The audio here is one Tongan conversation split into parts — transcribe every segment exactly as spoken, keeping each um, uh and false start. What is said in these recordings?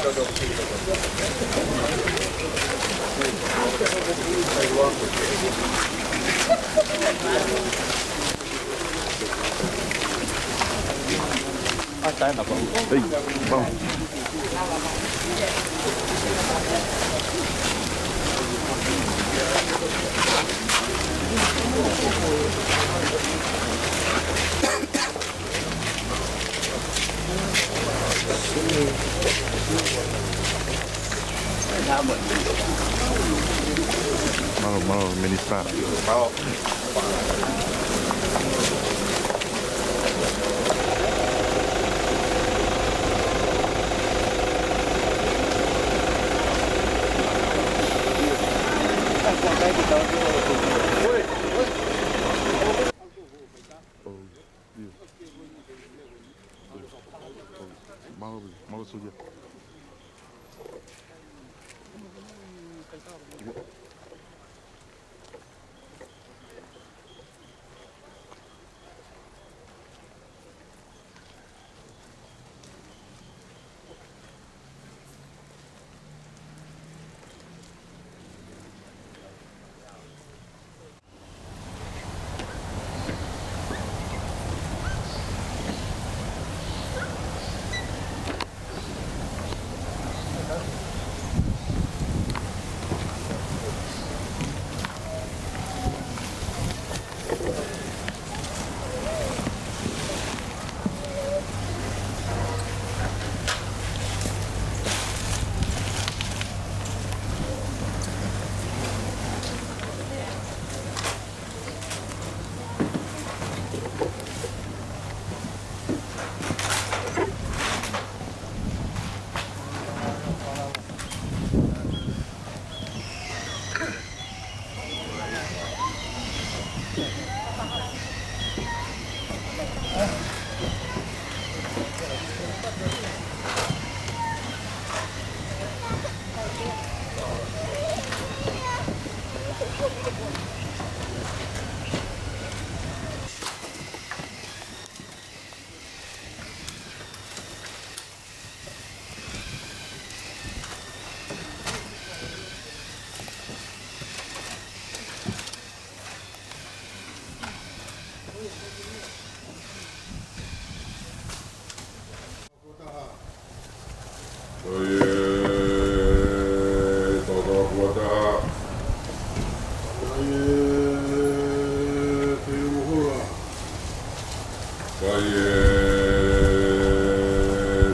Ei, pau. Mālō, mālō, Minisitā. Mālō, mālō, Sōja. Kai e, Taukapoʻa taha. Kai e, Feumuhula. Kai e,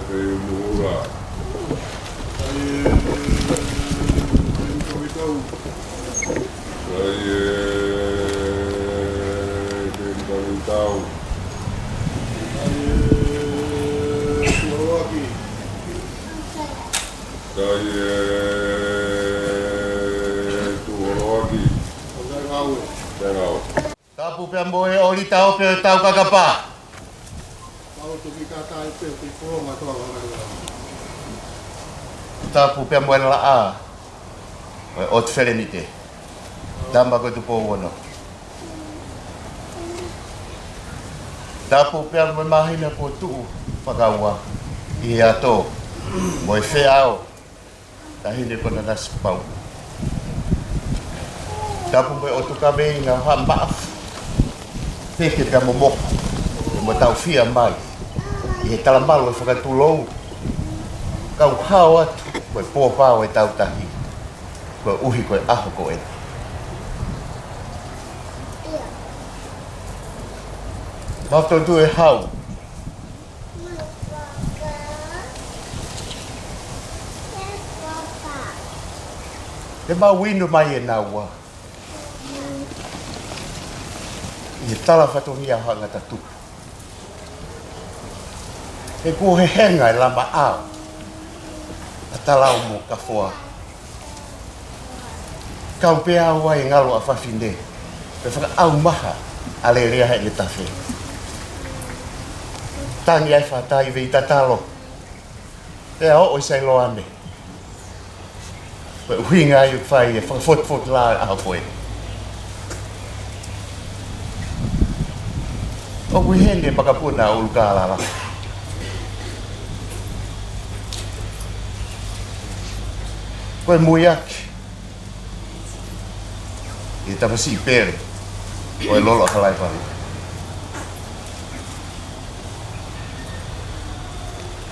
Feumuhula. Kai e, Feumuhula. Kai e, Feumuhula. Kai e, Tuʻuholoaki. Kai e, Tuʻuholoaki. Tapu pea mo e ʻōlita ope ʻo e Taukakapa. Tapu pea mo e laʻā ʻo e ʻOtu Felenite. Tama ko Tupou Ono. Tapu pea mo e māhina kuo tuʻu fakaua ʻi he ato mo e feʻao, Taʻahine Konanasipau. Tapu mo e ʻotu kaveinga ʻo Haʻa Maʻafu, Peke pea mo Moku, mo Taufia mai ʻi he talamalu ʻo e fakatulou. Kau hao atu ko e pōpao e tautahi, koeʻuhi ko e ʻaho ko eni. Mau toetuʻu e hau. Te mau inu mai ʻe naua ʻi he tala fatongia ʻo Haʻa Ngata Tupu. He kuo hehenga e lama ʻao ʻa Talao mo Kafoa. Kau pē au ai e ngalo ʻa fafine, pea fakaʻaumaha ʻa Lelea heʻene tafe. Tangi ai Fatai Veitatalo, pea oʻo ʻi Sailoane. Ko e ʻuhinga ia ʻoku fai e fakafotufotu lā ʻo e ʻaho ko ē. ʻOku ʻi heni e makapuna ʻo ʻUlukālala. Ko e muiaki ʻi he tamasiʻi pele ʻo e Lolo ʻa Halaevalu.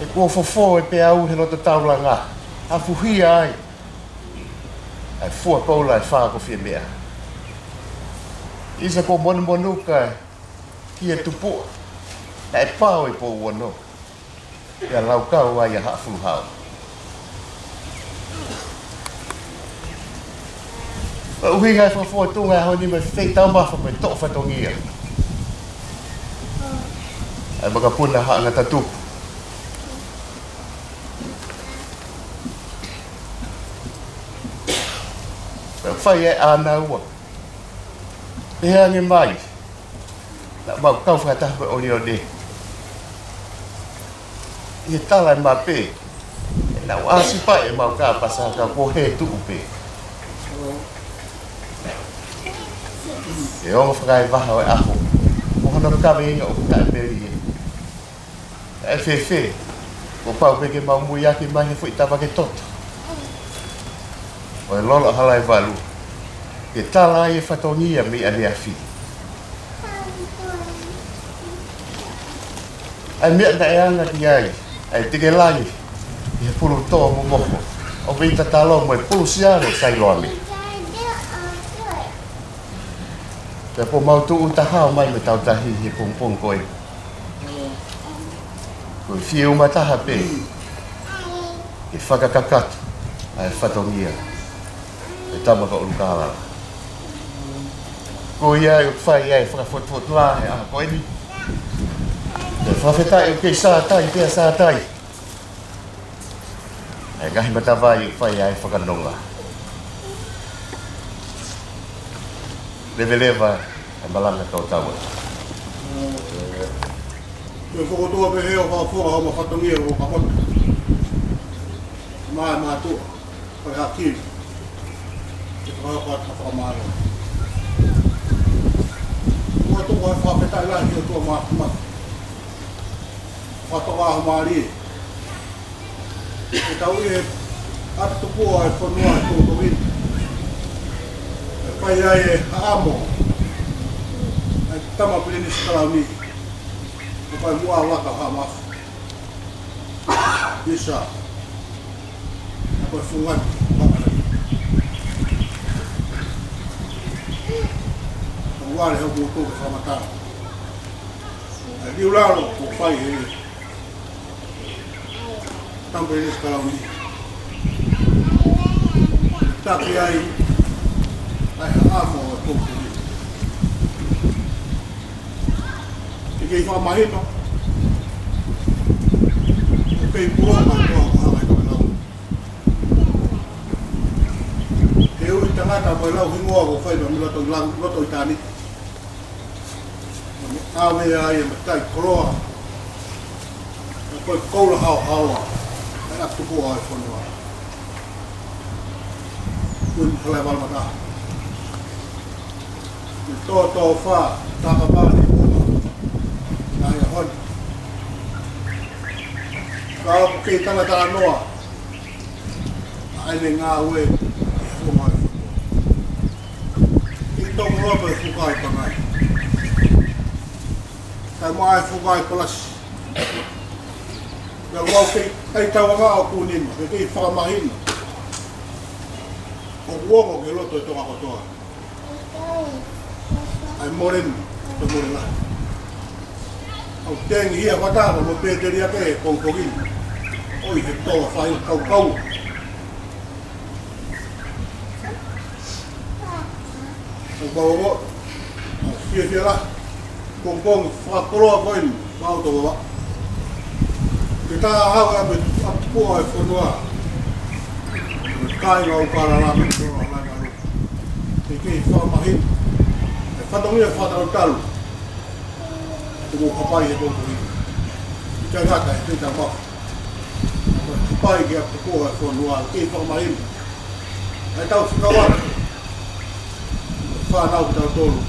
He kuo fofō e peau he loto taulanga, hafuhia ai ʻa e fua koula ʻe fā ko Fiʻemeʻa. ʻIsa kuo monumonuka ki he tupuʻa, naʻe pao e pou ono, pea laukau ai ʻa Haʻafuluhao. Ko e ʻuhinga e fakafofonga ʻo e ʻaho ni, mo e feitaumafa mo e toʻo fatongia ʻa e makapuna Haʻangatatupu. Pea fai e ʻānaua, pehē ange mai, naʻa mau kau fakataha mo e ʻoliole ʻi he tala ʻe mape, ʻe nau ʻasi pē ʻemau kāpasa ka kuo hē tuʻu pē. ʻE ongo fakaevaha ʻo e ʻaho, mo hono kaveinga ʻoku taʻemelie. ʻE fēfē, kuo pau pē ke mau muiaki mai he foʻi tavake toto ʻo e Lolo ʻa Halaevalu, ke tala ai e fatongia mei ʻaneafi. ʻA e meʻa naʻe anga ki ai ʻa e tikelangi ʻi he pulutō momoho ʻo Vita Talo mo e Pulusiano Sailoame. Pea kuo mau tūʻuta hao mai mo tautahi he pongipongi ko ē. Ko e fiu mataha pē ke fakakakato ʻa e fatongia ʻo e tama ko ʻUlukālala. Ko ia ʻoku fai ai e fakafotufotuʻa he ʻaho ko eni. Pea fakafetaʻi ʻoku kei sātai pea sātai ʻa e ngaahi matavai ʻoku fai ai e fakanonga. Leveleva ʻa e malanga tō taua. Ko e fokotuʻu pē he ʻo fakafofonga ʻo e fatongia ʻo Kamotu. Mai mātuʻa, ko e haki. Ke fakahoko atu ha fakamālō. Fokotuʻu ʻa e fakafetaʻi lahi ki he ʻOtua Māfimafi. Fakatoka ʻa mālie. Ke tau ʻi he ʻatu tupuʻa ʻo e fonua he pongipongi ni. ʻE fai ai e haʻamo ʻa e tama Pilinisi Kalauni. Ko e fai muʻa vaka Haʻamafu. ʻIsa. Ko e fungani. Vaka. Ko e vale hau motu ke fakamatala. ʻA e liulalo ko e fai he Tama Pilinisi Kalauni. Taki ai ʻa e haʻamo ʻo e pongipongi ni. Ke kei fakamahino, ʻoku kei pulonga ʻa e toa ko Halaevalu. He ui tangata mo e lau hingoa ʻoku fai mei loto ʻi lang-, loto ʻi tāni. ʻAve ai e matai koloa. Ko e koula haohaoa ʻa e ʻatu tupuʻa ʻo e fonua. Kuini Halaevalu mataha. Ko e tōtōfā, takapale, uma. Naʻe hon. Ka ʻoku kei talatalanoa ʻa ʻene ngāue ʻi he fonua. ʻI Tonga pē fukai pangai. Kae maʻa e fukai palasi. Pea ʻoku kei ʻai tauanga ʻoku nima, ke kei fakamahino. ʻOku ongo ki he loto ʻo Tonga kotoa ʻa e mole ni, ʻa e mole lahi. ʻOku tengi hia fata, mo pēteli ake, pongipongi ni. ʻOi he toa fai kaukau. ʻOku mau ongo, ʻoku fiefia lahi. Pongipongi fakakoloa ko eni, mau tō vava. Ke tā hau ʻa e ʻatu tupuʻa ʻo e fonua. Kai ngau kala la me tō la la. Ke kei fakamahino ʻa e fatongia fakatalutalu. Tuku hapai he pongipongi ni. ʻIkai ngata he feitaumafa. Hapai ki he ʻatu tupuʻa ʻo e fonua, kei fakamahino ʻa e tau fekauʻaki. Fānau kitautolu,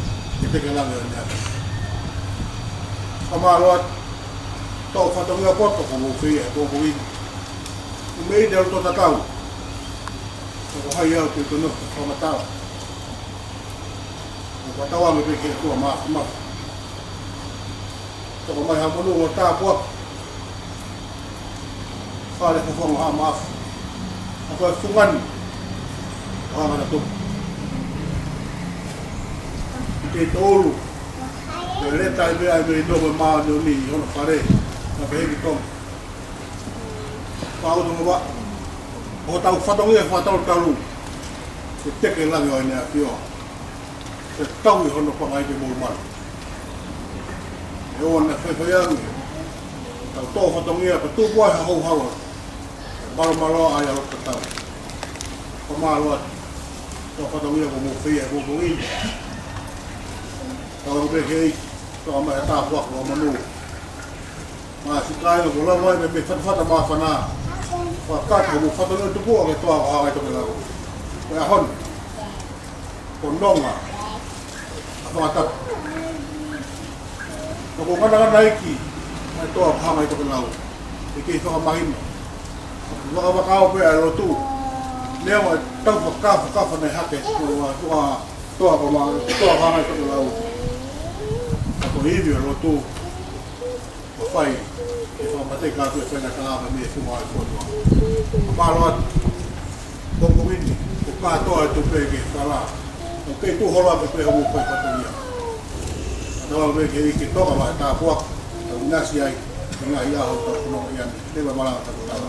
ke teke langi ʻo e meʻa. Fakamālō atu, toʻo fatongia poto ko mou fai he pongipongi ni. Ko e meʻa ʻi he loto tatau. Ko hai au ke u tono ko fakamatala. Ko e tauange pē ki he ʻOtua Māfimafi. Toka mai ha monū ʻo tāpuaki. Fale fofonga Haʻa Maʻafu. ʻA ko e fungani ʻo Hangata Tupu. Ke tolu. Ke leta ai pē ai mei Tonga Māʻoniʻoni ʻi hono fale. Na pehē ki Tonga. Pau Tonga wa. ʻO tau fatongia fakatalutalu. Ke teke langi ʻo ʻEne ʻAfio. Ke tau ʻi hono pangai ke mou malu. ʻE ʻoua naʻa faifai ange. Tau tō fatongia ka tupu ai ha houhau. Malomalo ai ʻa loto tau. Ko mālō atu. Tō fatongia ko mou fai ʻa e mou mou ini. Tau ʻoku pehē ʻEiki. Tō mai ha tāpuaki ʻo monū. Masiʻi kāinga ko lava ai mei he fatafata māfana. Fakakata mo fatongia tupu ʻa e toa ko Hanga ʻi Tokelau. Ko e ʻaho ni. Ko nonga. ʻA Fangatapu. Ka ko nganangana iki. ʻA e toa ko Hanga ʻi Tokelau. ʻE kei fakamahino. Vakavaka au pē ʻa e lotu. Neongo e tau fakafakafa ne hake. Ko e toa ko ma, toa ko Hanga ʻi Tokelau. Ka ko e ivi ʻo e lotu. Ko fai, ʻe fakamateka atu e faingataʻa mei he funga ʻo e fonua. Mālō atu, pongipongi ni, ko kātoa e tupe ke fala. ʻOku kei tuʻu holo atu pē hoʻomou fai fatongia. Ka tau ʻave ke ʻEiki toka mai e tāpuaki, tau ʻinasi ai, ʻi he ngaahi ʻaho tau fononga ʻi ai. Te va malanga tau tala.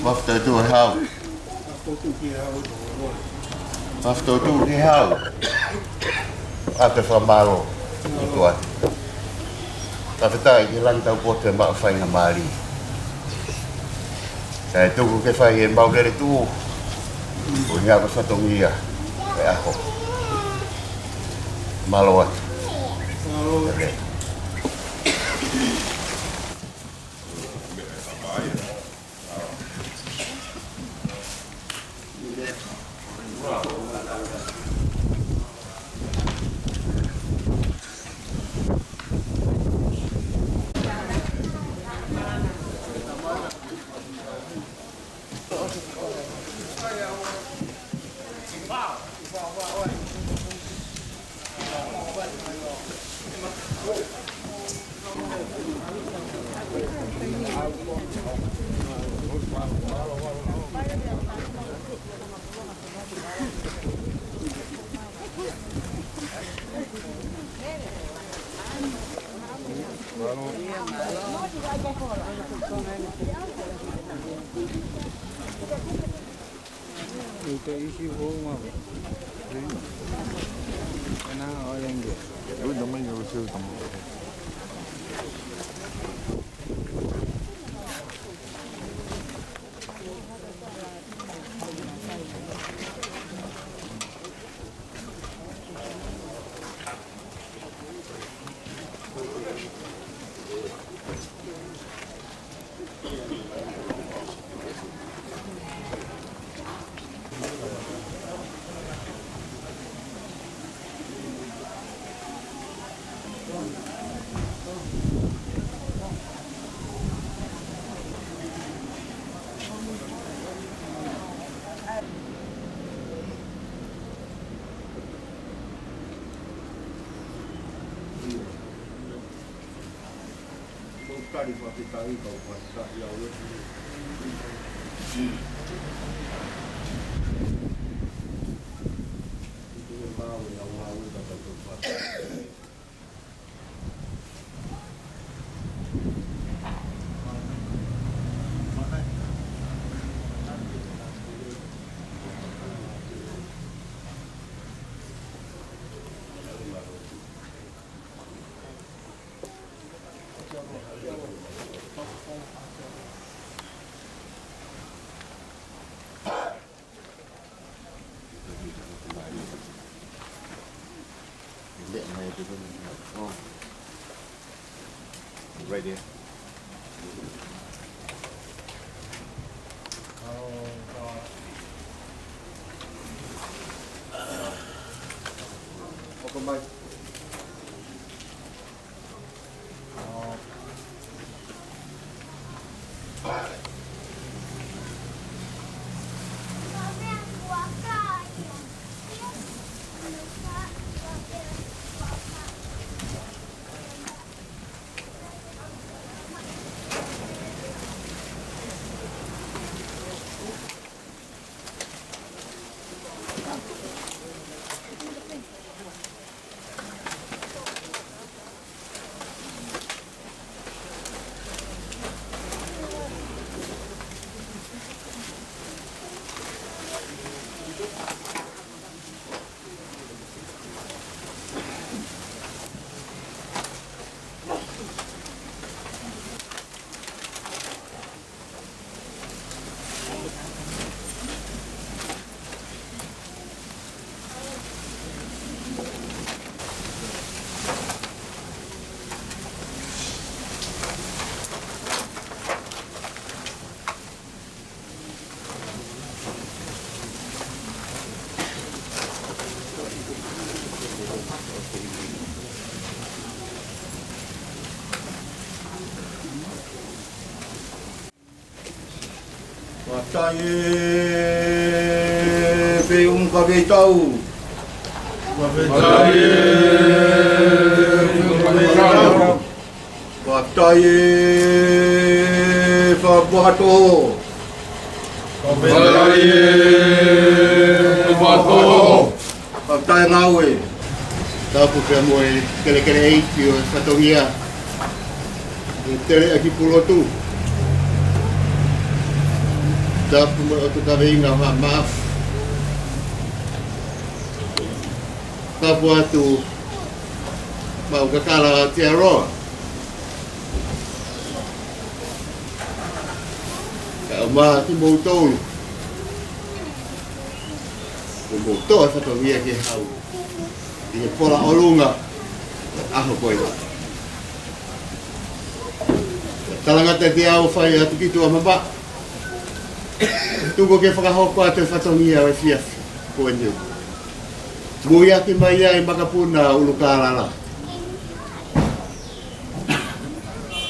Mafta tu hau. Mafta tu ki hau. ʻA e fakamālō. Tuai. Fakafetaʻi ki he langi taupotu ʻe maʻu faingamālie. Kae tuku ke fai e mau lele tuʻu. Ko e ngaahi fatongia. E ʻaho. Mālō atu. Mālō. Right there. Open mic. ʻO. Fakafetaʻi e feʻunga kavei tau. Fakafetaʻi e feʻunga kavei tau. Fakafetaʻi e fakapuaka toho. Fakafetaʻi e fakapuaka toho. Fakafetaʻi e ngāue. Tapu pea mo e kelekele ʻeiki ʻo e fatongia. ʻI he teleʻaki pulotu. Tapu mo e ʻotu kaveinga ʻo Haʻa Maʻafu. Tapu atu maʻu kakala ʻa Aotearoa. Kae ʻumaʻā kimoutolu. Kuo mou toʻo e fatongia ke haʻu ʻi he pola ʻolunga ʻo e ʻaho ko eni. Talangata ʻe te au fai atu ki tuʻa mamaʻo. Tuku ke fakahoko atu e fatongia ʻo e efiafi ko eni. Muiaki mai ai makapuna ʻUlukālala.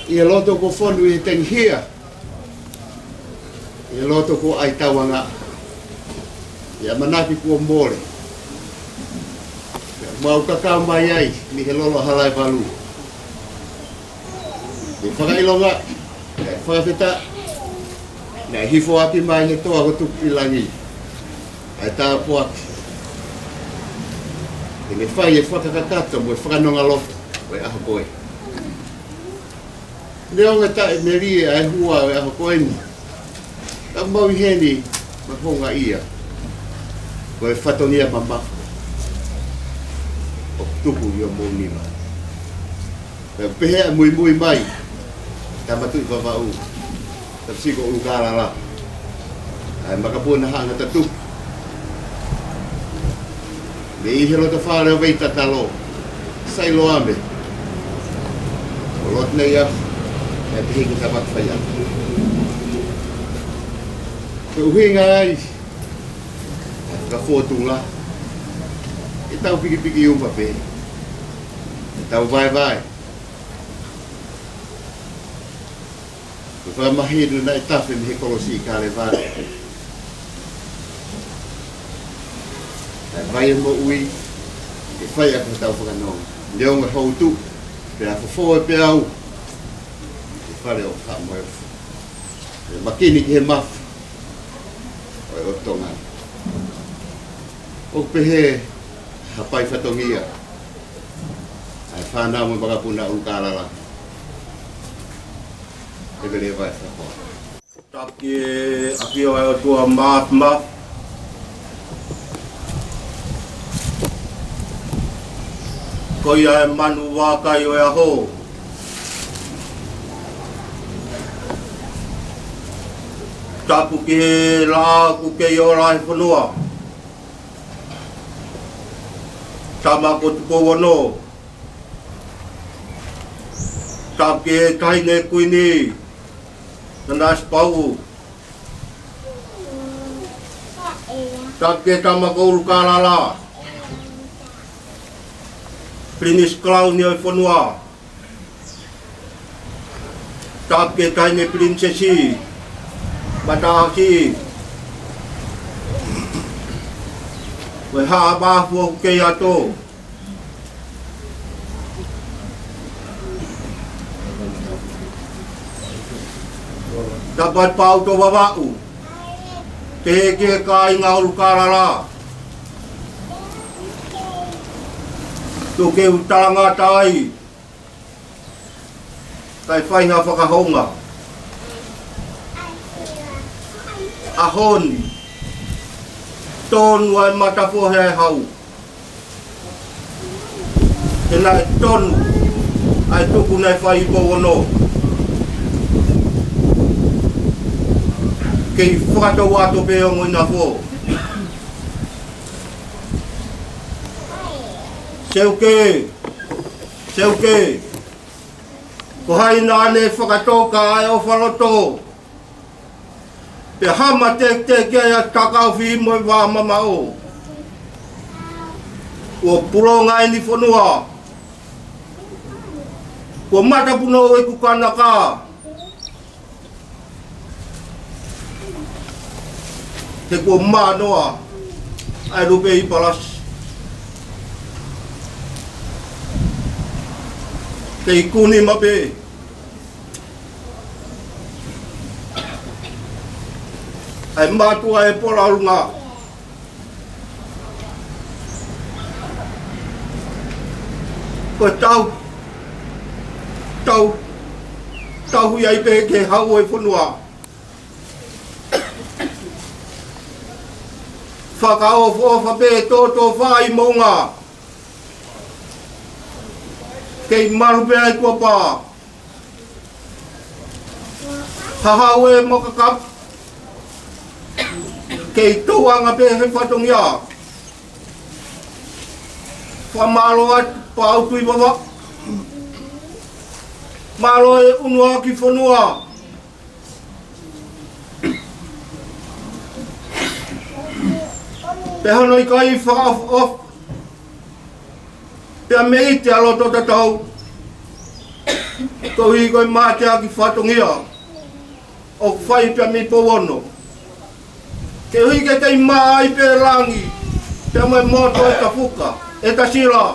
ʻI he loto kuo fonu ʻi he tenihia. ʻI he loto kuo ʻai tauangaʻa. ʻI he ʻamanaki kuo mole. Mau kakau mai ai, mei he lolo ʻa Halaevalu. ʻI he fakaʻilonga, ʻi he fakafetaʻi, naʻe hifoaki mai he toa ko Tukuʻilangi ʻa e tāpuaki. Ke ne fai e fakakakato mo e fakanongaloto ʻo e ʻaho ko ē. Neongo e taʻemelie ʻa e hua ʻo e ʻaho ko eni, ka mau ʻi heni mo e houngaʻia ko e fatongia mamafa ʻoku tuku ʻi homou nima. Pea pehē ʻa e muimui mai, Tama Tuʻi Vavaʻu, Tafisiko ʻUlukālala, ʻa e makapuna Haʻangata Tupu. Mei he loto fale ʻo Veitatalo, Sailoame, ʻo loto nei ʻa e pehē ki he tama fai atu. Ko e ʻuhinga ai, ka fōtunga, ʻe tau pikipiki uma pē, ʻe tau vaevae. Ko e fakamahino naʻe tafe mei he kolosi ʻi Kalevale. Naʻe vai e moʻui, ʻe fai ʻaki hotau fakanonga. Neongo e houtu, pea fofō e peau ʻi he fale ʻo Haʻa Moheofo. ʻE makini ki he mafu ʻo e ʻOtu Tonga. ʻOku pehē Haʻapai fatongia ʻa e fānau mo e makapuna ʻUlukālala. ʻE vele vai fakahoa. Tapu ki he ʻafio ʻa e ʻOtua Mafimafi. Ko ia e manu vakai ʻo e ʻaho. Tapu ki he laʻā ʻoku kei ola he fonua. Tama ko Tupou Ono. Tapu ki he Taʻahine Kuini Nanasipauʻu. Tapu ki he tama ko ʻUlukālala, Pilinisi Kalauni ʻo e fonua. Tapu ki he Taʻahine Pilinisesi Mataʻaho Siʻi, mo e Haʻa Maʻafu ʻoku kei ʻato. Tapu atu Pauto Vavaʻu, pehē ki he kāinga ʻUlukālala. Tuku ke u talangata ai, kae fai ha fakahounga. ʻAho ni, tonu ʻa e matafohe ʻa e hau. He naʻe tonu ʻa e tuku naʻe fai ʻi Pouono. Kei fakatau atu pē ongo ʻi Nafo. Seuke, Seuke, ko hai naʻa ne fakatoka ʻa e ʻofa loto, pea hama teketeke ai ʻa Takaofi mo e vā mamaʻo? Kuo pulonga eni fonua. Kuo matapunou ʻeku kanaka. He kuo manoa ʻa e lupe ʻi Palasi. Kei kuni mape ʻa e mātuʻa ʻo e Pola ʻUlunga. Ko e tau, tau, tauhi ai pē ke hau e fonua. Fakaʻofoʻofa pē tōtōfā ʻi Moʻunga. Kei malu pē ʻa e kuapā. Hahau e mokakapu. Kei tauʻanga pē he fatongia. Fakamālō atu Pāutuivava. Mālō e ʻunuaki fonua. Pea hono ʻikai fakaʻofoʻofa pea mei he loto tatau. Koeʻuhi ko e mateaki fatongia ʻoku fai pē mei Pouono. Koeʻuhi ke kei maʻa ai pē langi pea mo e moto ʻe Tafuka, ʻe Tasila,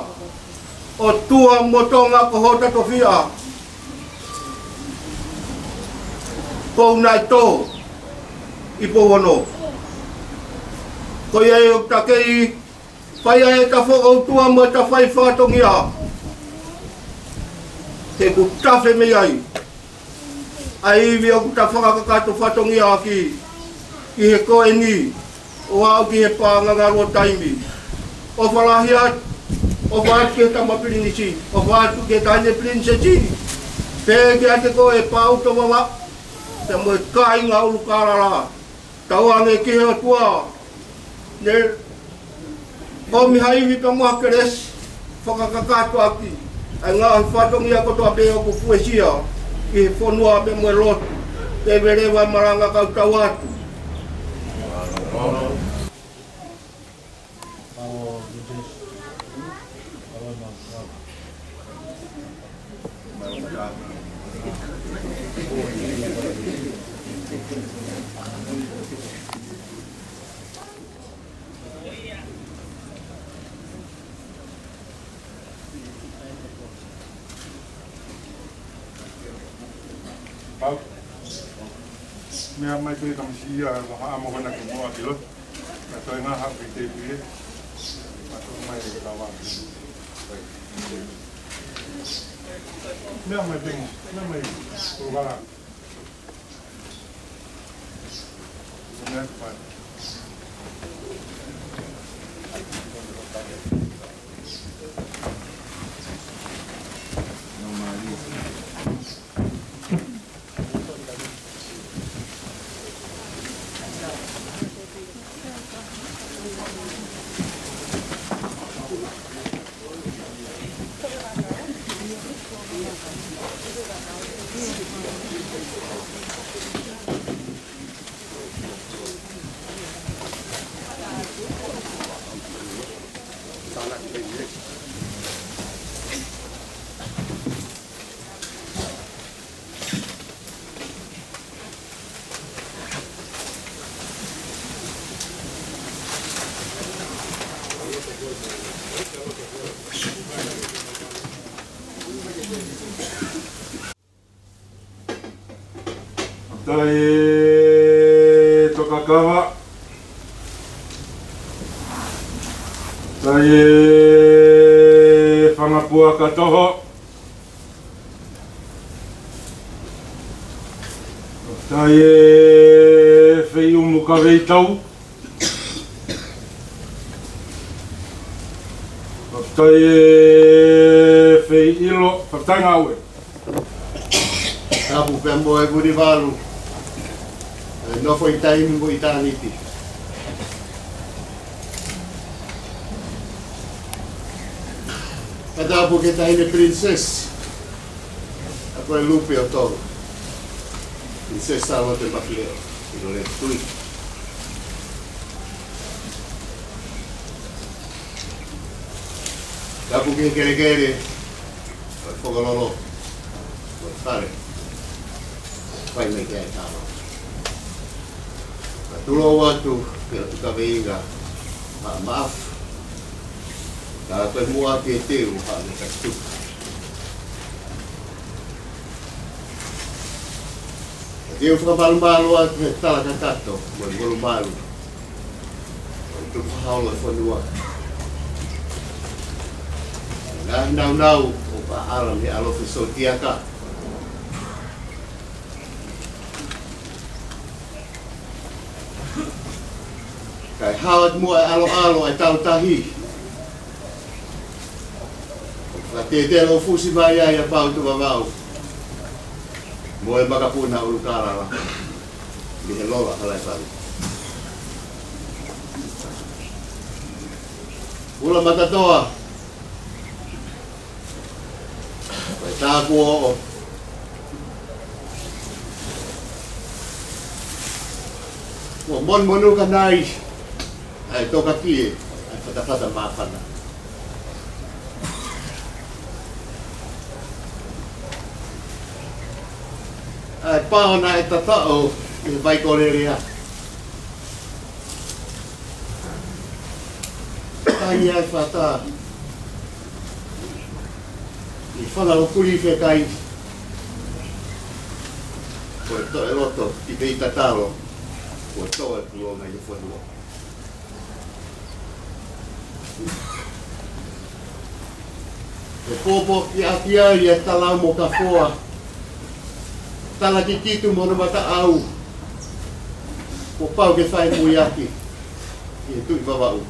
ʻOtua mo Tonga ko hota tofiʻa. Ko u naʻe tō ʻi Pouono. Ko ia ʻoku ta kei fai ai ʻeta fokoutua mo ʻeta fai fatongia. He ʻoku tafe mei ai ʻa e ivi ʻoku ta fakakakato fatongia ʻaki ʻi he ko eni ʻo aʻu ki he paʻanga ngaluʻa taimi. ʻOfa lahi atu, ʻofa atu ki he tama pilinisi, ʻofa atu ki he taʻahine pilinisesi. Pea kiate koe Pāutuivava, pea mo e kāinga ʻUlukālala. Tauange ki he ʻOtua, ne ʻomi ha ivi pea mo ha kelesi, fakakakato ʻaki ʻa e ngaahi fatongia kotoa pē ʻoku fuesia ʻi he fonua pea mo e lotu. Ke veleva e malanga kau tau atu. Pau. Meʻa mai pē tamasiʻi ia, ʻa e vahaʻa mo hona ke moa kilo. Ka toe ngā haʻu ki te pile. Ka toe mai e kawa. Meʻa mai pē, meʻa mai. Kolo kala. Taʻe Tokakava. Taʻe Fangapua Katoho. Taʻe Feiʻumu Kaveitau. Fakafetaʻi e Feiʻilo, fakafetaʻi Ngāue. Tapu pea mo e Vunivalu. ʻE nofo ʻi taimi mo ʻitāniti. Ka tapu ki he taʻahine princess. ʻA ko e lupe ʻo Tonga. Princess Sālote Mafileʻo. ʻIlo le tui. Tapu ki he kelekele, ʻo e Fokololo, ʻo e Fale, fai mai ki ai e talo. Ka tulou atu, ʻOku kaveinga Haʻa Maʻafu. Ka ko e muʻa ke teu Haʻa Ngataʻutu. Ke u fakamalumalu atu he tala kakato mo e molumalu ʻo e tukuhau ʻo e fonua. Ngaahi naunau ʻoku ʻaʻala mei he ʻalofi sōtiaka. Kae hao atu muʻa e ʻaloʻalo ʻa e Tautahi. Fakatētē ʻo fusi mai ai ʻa Pautu Vavaʻu mo e makapuna ʻUlukālala mei he Lola Halaevalu. Ula Matatoa. Ko e tā kuo ʻo. Kuo monumonu ka nai ʻa e tokakie ʻa e fatafata māfana. ʻA e pao naʻe tataʻo ʻi he vai kolelea. Kai ai fata. ʻI fanga ʻo kuli fekai. Ko e toe loto ki pei tatalo. Ko e toe kuo ngai fonua. E popo ki a ki ai e tala mo ka foa. Tala ki kitu mo no mata au. Ko pau ke fai mui aki. ʻI he Tuʻi Vavaʻu.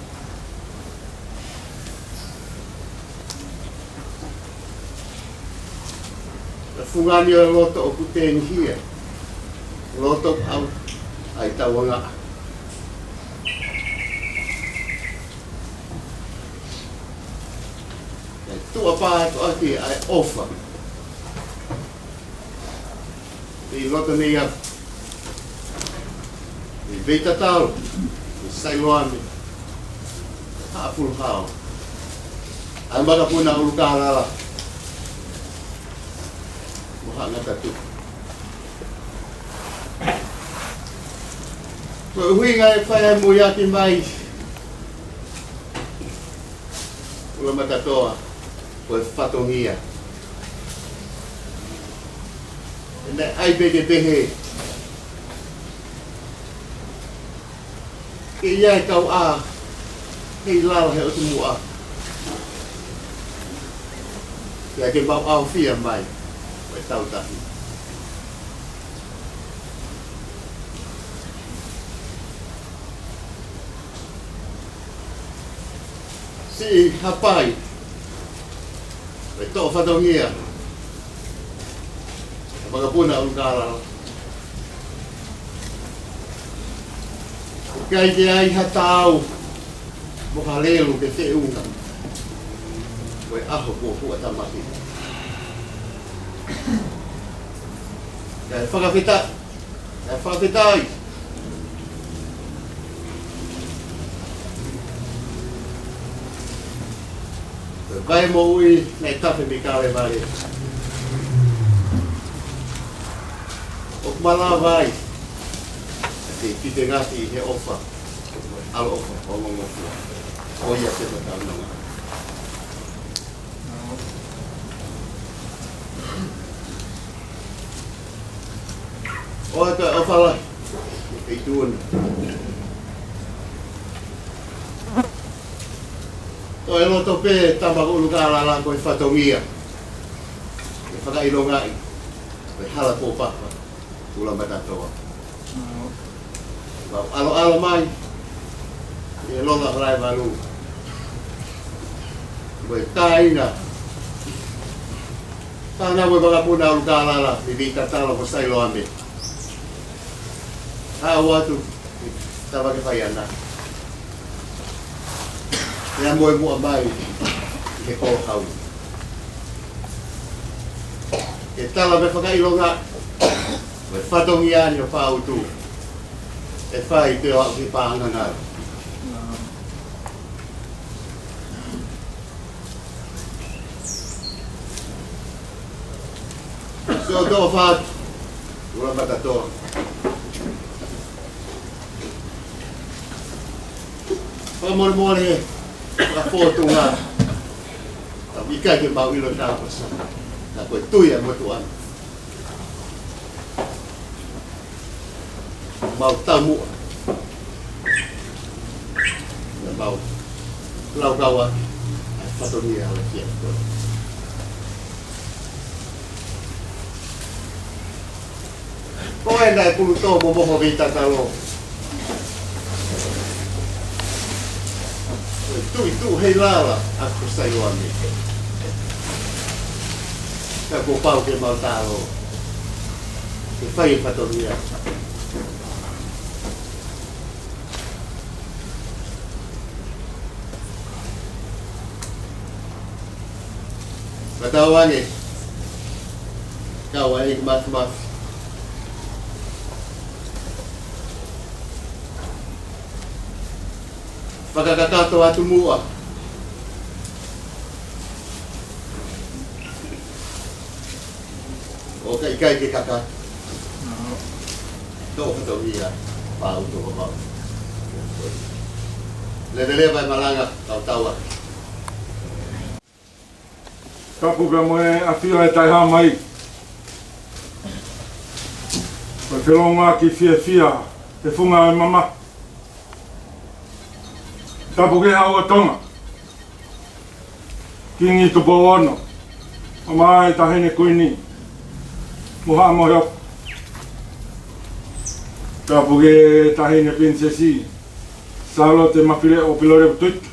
E fungani ʻo e loto ʻoku tenihia. Loto au ai tauanga. E tuʻa pā atu ʻaki ʻa e ʻofa. ʻI loto nei a. ʻI vei tatalo. ʻI Sailoame. Haʻa Fuluhao. ʻA e makapuna ʻUlukālala. Mo Haʻa Ngataʻutu. Ko e ʻuhinga e fai e mui aki mai. Ula Matatoa, ko e fatongia. ʻE ne ai pē ke pehē. Ke ia e kau ʻa, ke i lalo he ʻotu muʻa. Ke ake mau au fia mai, ko e Tautahi. Siʻi hapai, ko e toʻo fatongia, ʻa e makapuna ʻUlukālala. ʻIkai ke ai ha tau, mo ha lelu ke feʻunga. Ko e ʻaho kuo huʻatamaki. Kae fakafetaʻi. Kae fakafetaʻi. Ko e vai moʻui naʻe tafe mei Kalevale. ʻOku malava ai. Ke kite ngati he ʻofa. ʻAlo ʻofa, ʻo ngongofua. ʻO ia ke tatau nonga. ʻO ata ʻofa lahi. Kei tuʻuna. Ko e loto pē tama ko ʻUlukālala ko e fatongia. Ke fakaʻilongaʻi. Ko e hala kuo papa. Ula Matatoa. Mau ʻaloʻalo mai. ʻI he Lola Halaevalu. Mo e kāinga. Tāna mo e makapuna ʻUlukālala, mei Veitatalo mo Sailoame. Haʻu atu, tava ke fai ana. Ia mo e muʻa mai, ʻi he kōhau. Ke tala me fakaʻilonga, mo e fatongia ni ʻo Pautu. ʻE fai pē ʻo aʻu ki Pānganga. Sio toʻo fat, Ula Matatoa. Fakamolemole, fakafōtunga. Ka ʻoku ʻikai ke mau ʻilo ʻa e tāpuaki. Ka ko e tui ʻa e motuʻa ni. Mau taumuʻa. Mau laukau ʻa e fatongia ʻa e kia. Ko e naʻe pulutō mo moho vei tatalo. Ko e tuʻi tuʻu hei lala ʻa Kosai Loane. Ka kuo pau ke mau talo. Ke fai e fatongia. Ka tau ange, kau ai ki Mafimafi. Fakakakato atu muʻa. ʻOku ʻikai ke kakato. Tō fatongia, pau tō pau. Leveleva e malanga, tau tau atu. Tapu pea mo e ʻafio ʻa e Taʻehāmai. Ko e felōngoaki fiefia, he funga ʻo e mamahi. Tapu ki he Hau ʻo Tonga. Kingi Tupou Ono, ʻumaʻā e Taʻahine Kuini, mo Haʻa Moheofo. Tapu ki he Taʻahine Pilinisesi, Sālote Mafileʻo Pilolevu Tuita.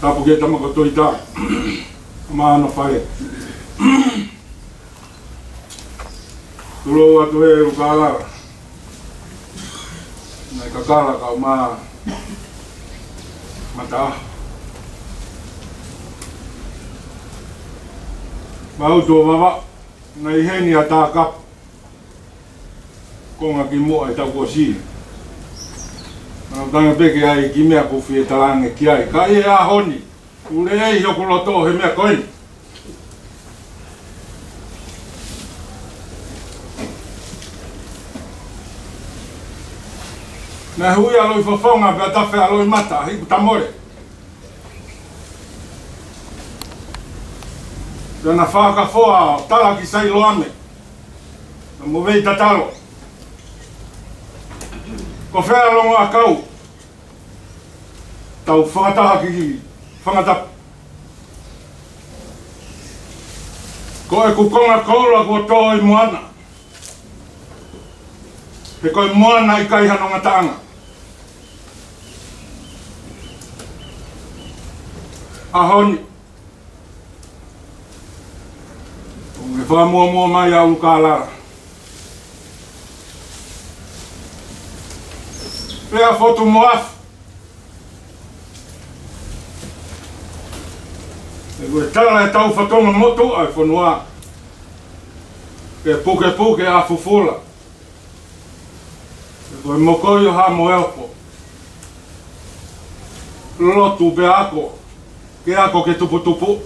Tapu ki he Tama ko Tuita, ʻumaʻā hono fale. Tulou atu he ʻUlukalala. Naʻe kakala kau mā mata. Mau tuʻo Vavaʻu, naʻe ʻi heni ʻa Takapu. Konga ki muʻa ʻi he taʻu kuo ʻosi. Naʻa tau pehē ki ai ki he meʻa ʻoku fie talaange ki ai. Ka ʻi he ʻaho ni, ʻoku lelei hoku loto he meʻa ko eni. Naʻe hui ʻa Loʻifofonga pea tafe ʻa Loʻimata, hiku tamole. Pea na fakafoa ʻo tala ki Sailoame. Naʻa mo vei tatalo. Ko fē ʻa e longoaʻa kau? Tau fakataha ki Fangatapu. Ko ʻeku konga koula kuo tō ʻi Moana. He ko e moana ʻikai hano ngataʻanga. ʻAho ni, ʻoku fakamuʻomuʻa mai ʻa ʻUlukalala. Pea fotu mo afu. He ko e tala ʻe tau fatongia motuʻa ʻo e fonua. Ke pukepuke ʻa fufula. He ko e mokoi ʻo Haʻa Moheofo. Lotu pea ako. Ke ako ke tuputupu.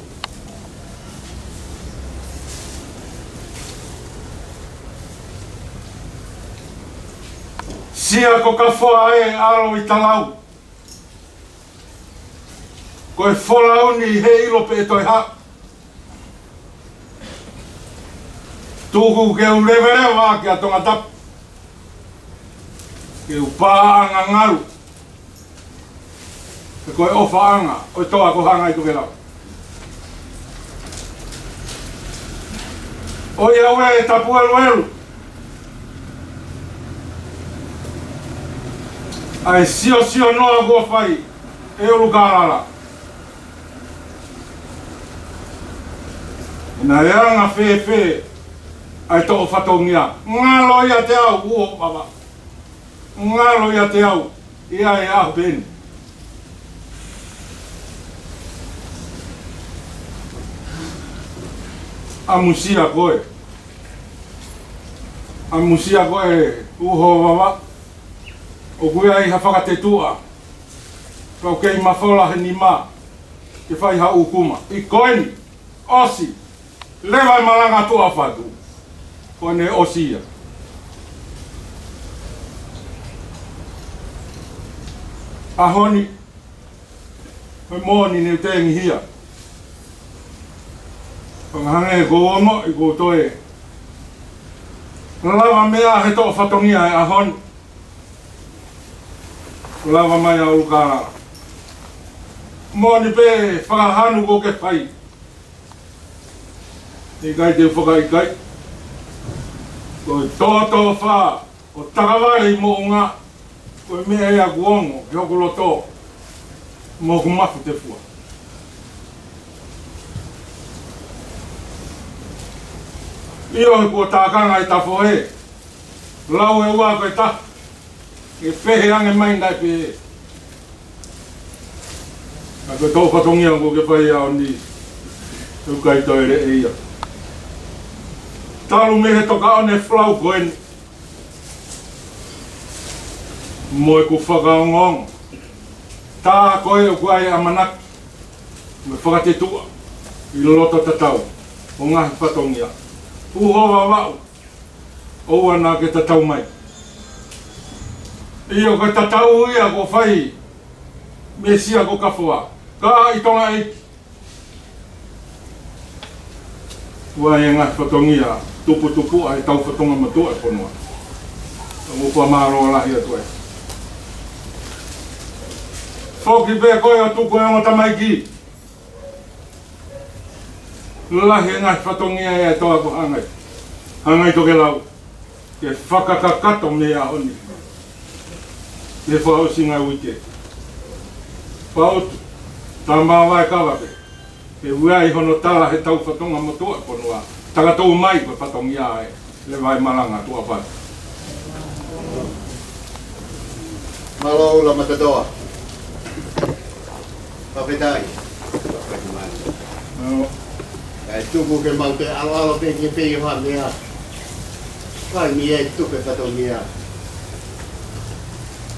Sia ko Kafoa ē ʻalu ʻi talau. Ko e folau ni he ʻilo pē ʻe toe haʻu. Tuku ke u leveleva ʻaki ʻa Tongatapu. Ke u paʻanga ngalu. He ko e ʻofaʻanga ʻo e toa ko Hangai ko Velau. ʻOiauē, tapu ʻeluʻelu. ʻA e siosio noa kuo fai ʻe ʻUlukalala. Naʻe anga fēfē ʻa e toʻo fatongia? Ngalo ʻiate au, ʻuho Vavaʻu. Ngalo ʻiate au ʻi he ʻaho pē eni. ʻAmusia koe. ʻAmusia koe, ʻuho Vavaʻu. ʻOku ʻi ai ha fakatetuʻa. Kau kei mafola he nima ke fai ha ʻūkuma. ʻI ko eni, ʻosi. Leva e malanga tuʻa fatu. Ko ʻene ʻosi ia. ʻAho ni, ko e moʻoni ne u tengihia. Pea hangē ko e ongo ʻi ko toe lava meʻa he toʻo fatongia e ʻaho ni. Lava mai ʻa ʻUlukālala. Moʻoni pē fakahanu ko ke fai. ʻIkai te u fakaʻikaiʻi. Ko e tōtōfā ʻo takavale ʻi moʻunga, ko e meʻa ia ʻoku ongo ki hoku loto mo hoku mafu tefua. ʻIo, he kuo tākanga e tafo he lau e ua ko e taha. Ke pehē ange mai naʻe pehē. Ka ko e toʻo fatongia kuo ke fai ʻaho ni, ʻoku ʻikai toe leʻo ia. Talu mei he tokaʻone folau ko eni, mo ʻeku fakaongoongo, tā ko ē ʻoku ʻi ai e ʻamanaki mo e fakatetuʻa ʻi loto tatau ʻo e ngaahi fatongia. Uho Vavaʻu, ʻoua naʻa ke tatau mai. ʻIo, ko e tatau ia kuo fai mei Siakokafoa, ka ʻi Tonga ʻEiki, ʻoku ʻi ai e ngaahi fatongia tuputupuʻa ʻetau fatongia motuʻa e fonua. Ka ʻoku ou fakamālō lahi atu ai. Foki pē koe ʻo tuku e ongo tamaiki. Lahi e ngaahi fatongia ia ʻe toa ko hangai. Hangai tokelau. Ke fakakakato mei he ʻaho ni. Ke fakaʻosinga e uike. Pautu, tā māvae kava pē. Ke ui ai hono tala he tau fatongia motuʻa e fonua. Takatou mai ko e fatongia ē. Leva e malanga, tuʻa patu. Mālō, Ula Matatoa. Fakafetaʻi. Mālō. Kae tuku ke mau toe ʻaloʻalo pē ke pei ʻo ha meʻa. Kai mi e tupe fatongia.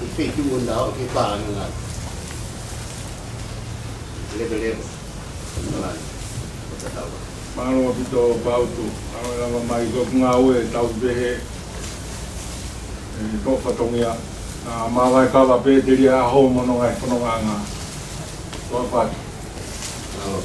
ʻI he feituʻu na ʻoku ke pānga. Leveleva. Mālō. Mālō ʻaupito Pautu, mālō e lava mai ko e ngāue tau pehē, ʻe toʻo fatongia, ʻa māvae kava pē telia ʻaho mo hono ngaahi fonongaʻanga. Tuʻa patu. Mālō.